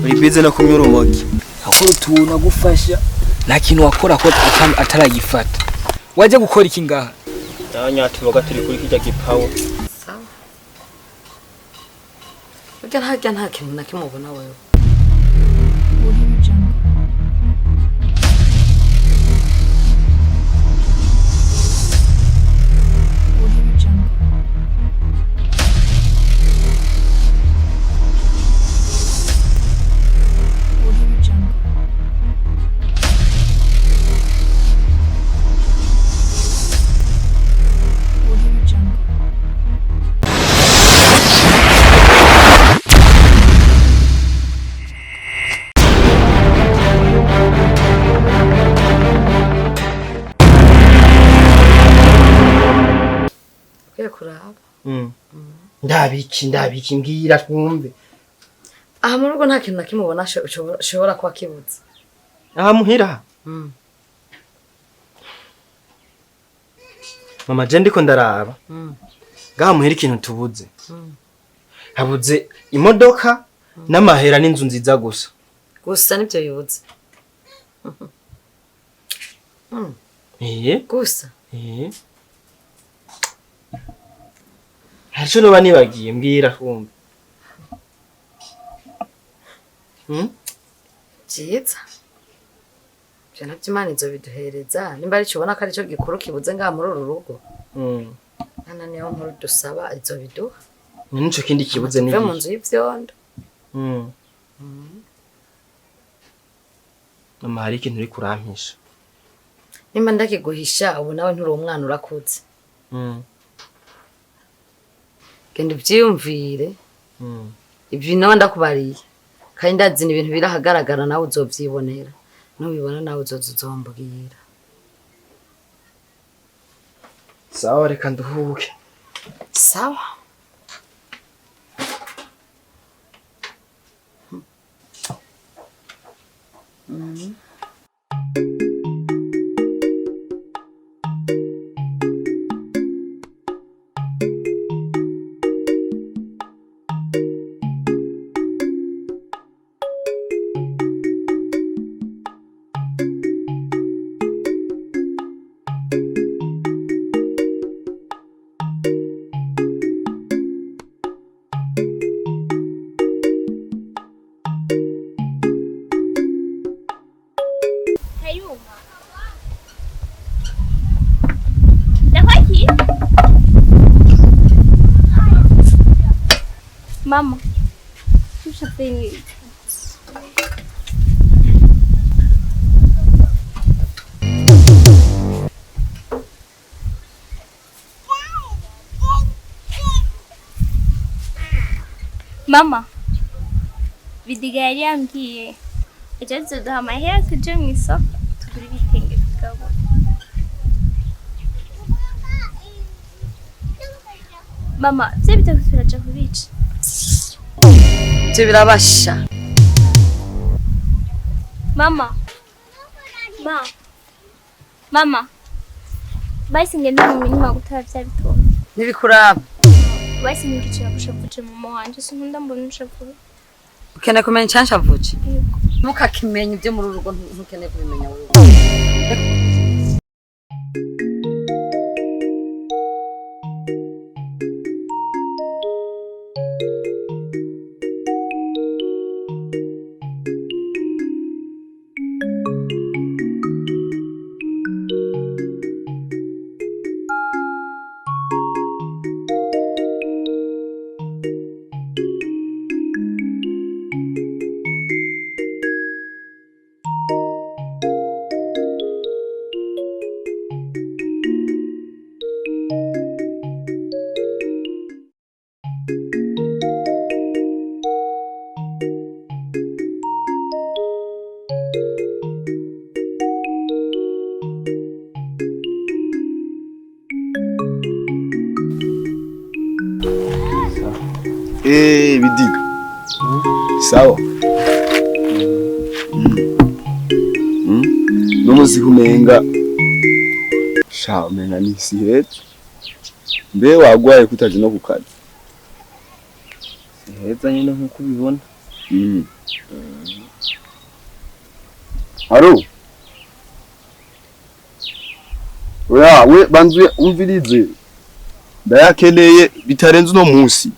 Uri bize no kunywa urumogi. Akora utuntu agufasha, nta kintu wakora ko ataragifata. Wajya gukora iki ngaha? Nyatuboga turi kuri kirya gipawa. Sawa. Burya ntarya nta kintu na kimwe ubona wewe. Audio Jungle. Audio Jungle. Audio Jungle. Audio Jungle. Ukwiye kuraba. Ndabiki ndabiki mbwira twumve. Aha mu rugo nta kintu na kimwe ubona ushobora kuba kibuze. Aha muhira. Mama je ndiko ndaraba. Ngaha muhira ikintu tubuze. Habuze imodoka n'amahera n'inzu nziza gusa. Gusa nibyo bibuze. Eh? Gusa. Eh. Harico noba nibagiye mbwira twumve. Byiza. Ibyo nabyo Imana izobiduhereza. Nimba ari cyo ubona ko ari cyo gikuru kibuze ngaha muri uru rugo. Hano niyo nkuru dusaba izobiduha. Ni nico kindi kibuze ni Tuve mu iki? nzu y'ivyondo. Mama hari ikintu uri kurampisha. Nimba ndakiguhisha ubu nawe nturi umwana urakuze. Genda uvyiyumvire. Ibyo nawe ndakubariye. Kandi ndazi ni ibintu birahagaragara nawe uzovyibonera. Nubibona nawe uzoza uzombwira. Sawa reka nduhuke. Sawa. Kayuma. Ndakwaki? Mama. Tushafe Mama. Bidiga yari yambwiye ejo tuzoduha amahera tuje mu isoko tugure ibitenge tugabura. Mama, vyo bitatu turaja kubica. Ibyo birabasha. Mama. Ma. Mama. Basi ngende mu mirima gutara vya bitongo. Ntibikuraba. Basi nigicira gushavuje mama wanje sinkunda mbona ushavuye. Ukeneye kumenya icanshavuje? Yego. Ntukakimenya ibyo muri uru rugo ntukeneye kubimenya wewe. Bidiga. Sawa. N'umuzi umenga. Sha umenga ni si heza. Mbe wagwaye kutaje no kukazi. Si heza nyine nkuko ubibona. Haro. Oya, we banzuye umvirize. Ndayakeneye bitarenze uno munsi.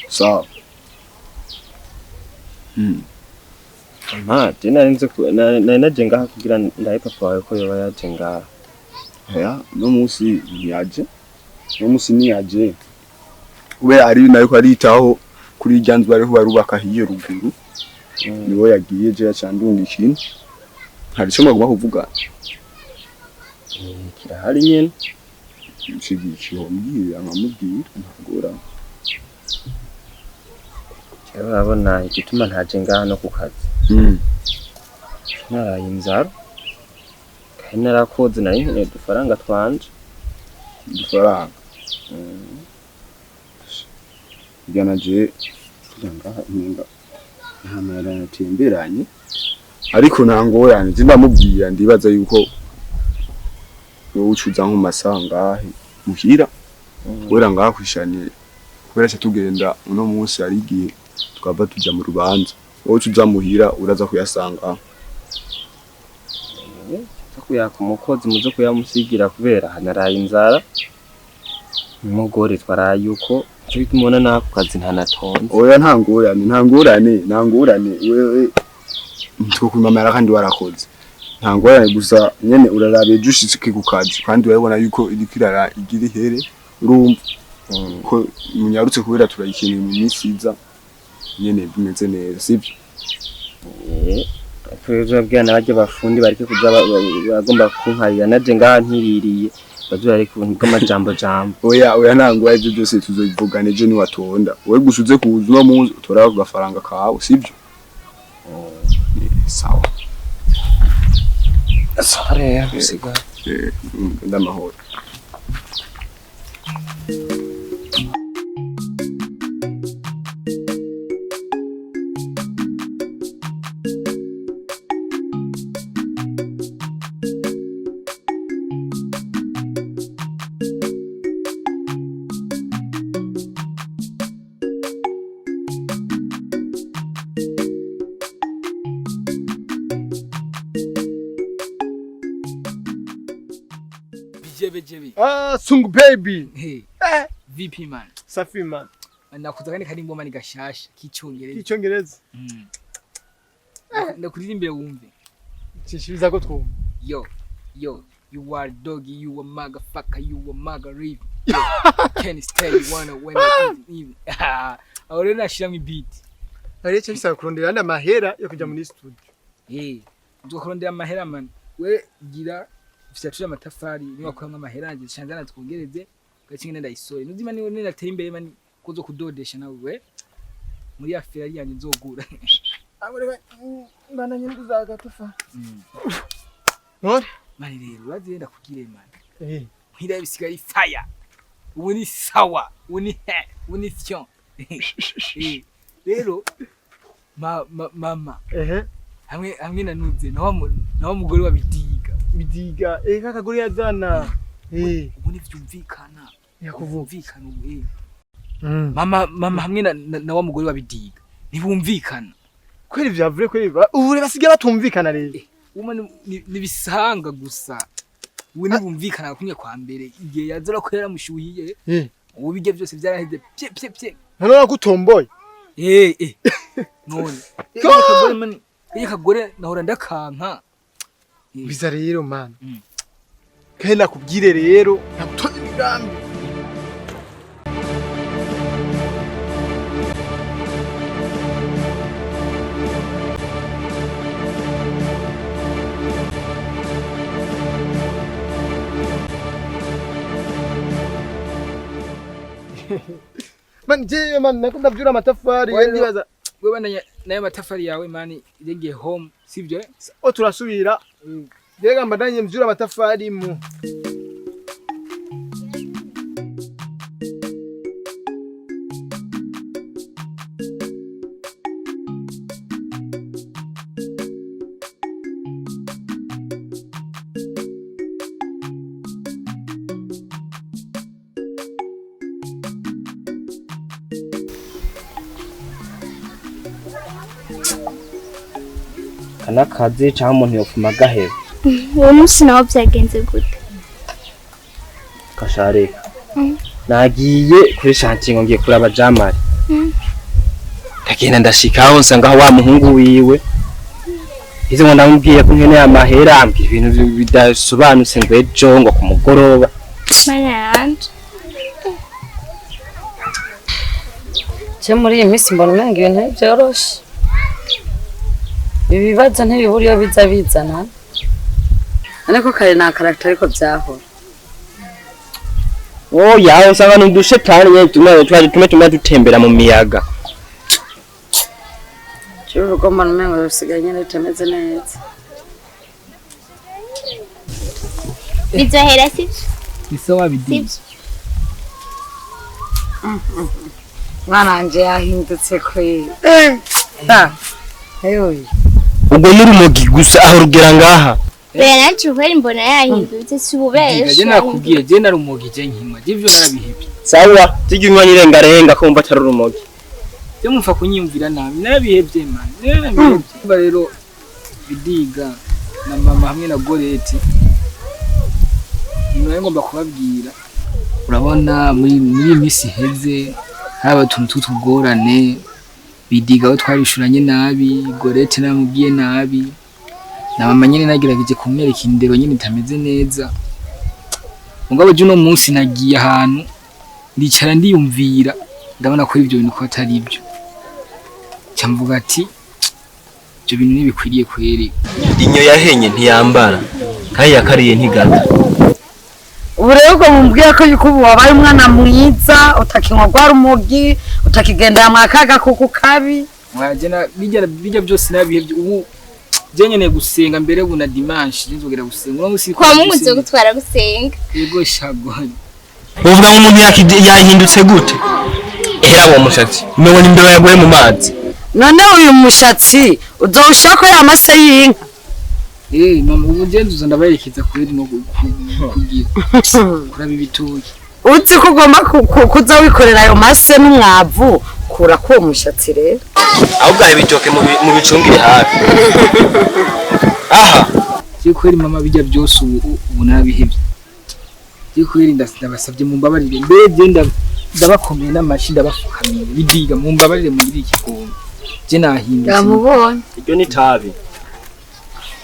Sawa. Mpa, je nari nzi ko nari naje ngaha kugira ndahe papa wawe ko yoba yaje ngaha. Oya, no munsi ntiyaje. No munsi ntiyaje. Kubera ari nayo ko aritaho kuri irya nzu bariho barubaka hiyo ruguru. Niho yagiye je yacandunga ikintu. Hari ico mwagomba kuvuga? Kirahari nyene. Nshigikiye mbwira nkamubwira ntagora. Urabona igituma ntaje ngaha no ku kazi. Naraye inzara. Kandi narakoze nari nkeneye udufaranga twanje. Udufaranga. Ijana je kugira ngaha impinga nta mahera yatemberanye. Ariko nta ngorane je ndamubwira ndibaza yuko wowe ucuza nko mu masaha ngahe muhira. Kubera ngaha kwishaniye. Kubera ca tugenda uno munsi hari igihe twava tuja mu rubanza. Wowe ucuza muhira uraza kuyasanga. Nza kuyaka umukozi muze kuyamusigira kubera naraye inzara. Umugore twaraye uko nico gituma ubona nako kazi ntanatonze. Oya nta ngorane, nta ngorane, nta ngorane. Wewe ntitwokwimamara kandi warakoze. Nta ngorane gusa nyene uraraba ejo ushitse ku kazi kandi urabona yuko iriko irara igira ihere urumva ko munyarutse kubera turayikeneye mu minsi iza nyene bimeze neza sivyo? Twebwe babwira n'abarya bafundi bareke kuza bagomba kunkarira naje ngaha ntiririye baze bareke ubuntu bw'amajambo jambo. Oya oya nta ngorane ivyo byose tuzobivugana ejo niwatonda. Wewe gusa uze kuza uno munsi utore ako gafaranga kawe sivyo? Sawa. Sawa rero siga. Ndamahoro. Jebe jebe. Ah, Sungu baby. Hey. VP man. Safi man. Nakuza kandi kari ngoma ni gashasha k'icyongereza. Icyongereza. Ndakuririmbira wumve. Cishiriza ko twumva. Yo, yo, you are doggy, you a motherfucker, you a maga rive. Can't stay you wanna when I even. Aho rero nashiramo ibeat. Hari icyo bisaba kurondera andi amahera yo kuja muri studio. Eh, tugakurondera amahera man. We gira ufite amatafari niba wakuramwo amahera nje shanzana twongereze gacinge ndayisore. Nuzima niwe natera imbere man kuzo kudodesha nawe we. Muri ya Ferrari yanjye nzogura. Abureka mbana nyine kuzagatufa. None Mani rero urazi ndakugire man. Eh. Mpira bisigaye fire. Ubu ni sawa, ubu ni he, ubu ni fion. Rero mama Ehe. hamwe hamwe na Nuze naho mugore wa Bidiga. Bidiga eh kakagore yazana. Eh. Ubu ni vyumvikana. Yakuvuga. Vyumvikana ubu eh. Mama hamwe na wa mugore wa Bidiga ntibumvikana. Kweri vyavure kweri ubu basigaye batumvikana rero. Uma nibisanga gusa. Ubu ntibumvikana kumwe kwa mbere igihe yazora ko yaramushuhiye. Ubu bijya byose byaraheze pye pye pye. None nagutomboye. Eh eh. None. Kagore man, iyo kagore nahora ndakanka. Biza rero man. Kandi nakubwire rero nagutoye imigambi. Man je man nakunda vyura amatafari ndibaza wewe bandanya nayo matafari yawe mani iregeye home sivyo? O turasubira. Yega mbandanye mvyura amatafari mu. Kanakazi cyangwa umuntu yopfuma agaheba. Uwo munsi nawo byagenze gute? Kashareka. Nagiye kuri shantingo ngiye kuraba Jamari. Ndagenda ndashikaho nsanga wa muhungu wiwe. Izo ngo ndamubwiye ko nkeneye amahera, ambwira ibintu bidasobanutse ngo ejo ngo ku mugoroba. Mana yanje. Je muri iyi minsi mbona umenga ibintu ntibyoroshe. Ibi bibazo ntibibura iyo biza bizana. Ariko kare nta karagita ariko byahora. Oya, usanga ni udushetani nyene tumwe tumwe dutembera mu miyaga. Je urugo mbona umenga rusigaye nyene rutameze neza. Bizohera sivyo? Ni sawa Bidiga. Sivyo. Mwana wanje yahindutse kweli. Ewe. Ubwo n'urumogi gusa aho rugera ngaha. Oya nanje ukweli mbona yahindutse si Bidiga ububesha. je nakubwiye je narumogi je nkinywa je ivyo narabihevye. Sawa, tujye unywa nyirengarenga ko wumva atari urumogi. Je mupfa kunyiyumvira nabi narabihevye man. Narabihevye. Umva rero Bidiga na mama hamwe na Goreti. Ibintu ngomba kubabwira. Urabona muri iyi minsi iheze haba utuntu tw'utugorane. Bidiga aho twarishuranye nabi, Gorete namubwiye nabi, na mama nyene nagerageje kumwereka indero nyene itameze neza. Mugabo je uno munsi nagiye ahantu ndicara ndiyumvira, ndabona ko ivyo bintu ko atari ibyo. Nca mvuga ati ivyo bintu ntibikwiriye kweri. Inyo yahenye ntiyambara, kandi yakariye ntigata. Ubu rero ubwo mumbwira ko yuko ubu wabaye umwana mwiza, utakinywa rwa rumogi, utakigendera mu kaga kuko kabi. Mwaje na bijya byose nabihevye ubu je nkeneye gusenga mbere ubu na dimanche nzogera gusenga. Uno munsi Kwa Mungu nzogutwara gusenga. Yego shagori. Uvuga ngo umuntu yahindutse gute? Ehera uwo mushatsi. Umengo ni imbeba yaguye mu mazi. None uyu mushatsi uzowushako ya mase y'inka. Mama ubu je nzuza ndabayerekeza kweri no kugira kuraba ibitoki. Uzi ko ugomba kuza wikorera ayo mase n'umwavu, kura ko uwo mushatsi rero. Ahubwo aho ibitoke mu bicungire hafi. Aha. Je kweri mama bijya byose ubu narabihevye. Je kweri ndabasabye mumbabarire mbere je ndabakomeye n'amashi ndabafukamiye. Bidiga mumbabarire mugire ikigongo. Je nahindutse. Yamubonye. Iryo ni tabi.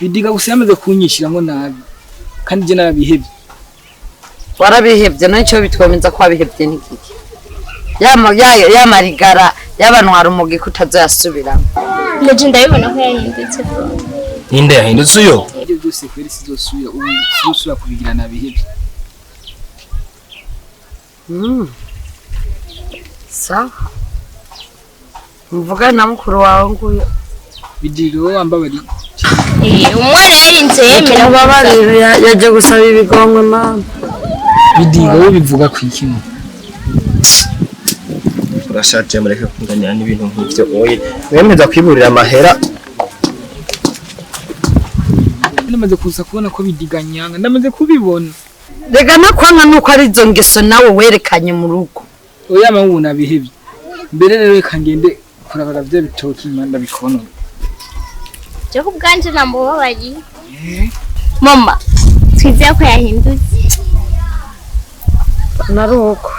Bidiga gusa yamaze kunyishiramwo nabi. Kandi je narabihevye. Warabihevye none ico bitwemeza ko wabihevye ni kiki? Ya marigara y'abantwara umugi kutazoyasubiramo. Naje ndabibona ko yahindutse bro. Ninde yahindutse uyo? Ibyo byose kweri sizosubira ubu sizosubira kubigira nabihevye. Sawa. Mvuga na mukuru wawe nguyo. Bidiga wowe wambabariye. Umwana yarinze yemera Mubabarire yaje gusaba ibigongwe mama. Bidiga wowe bivuga ku ikino. Urashaje mureke kunganira n'ibintu nk'ivyo oye. Wemeza kwiburira amahera. Namaze kuza kubona ko Bidiga nyanga, ndamaze kubibona. Rega no kwanka nuko ari izo ngeso nawe werekanye mu rugo. Oya mama ubu nabihevye. Mbere rero reka ngende kurabara vya bitoki imana bikona. Je ku bwanje namubabariye. Mama twizeye ko yahindutse. Naruko.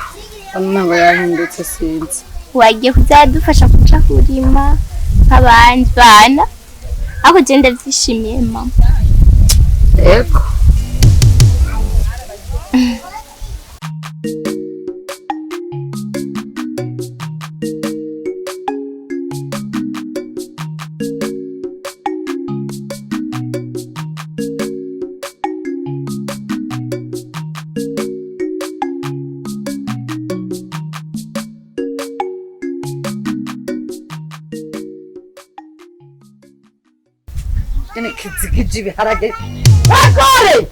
Ntabwo yahindutse sinzi. Wagiye kuzadufasha kuja kurima nk'abandi bana. Ariko je ndavyishimiye mama. Ego. Kizigiji ibiharage. Bagore!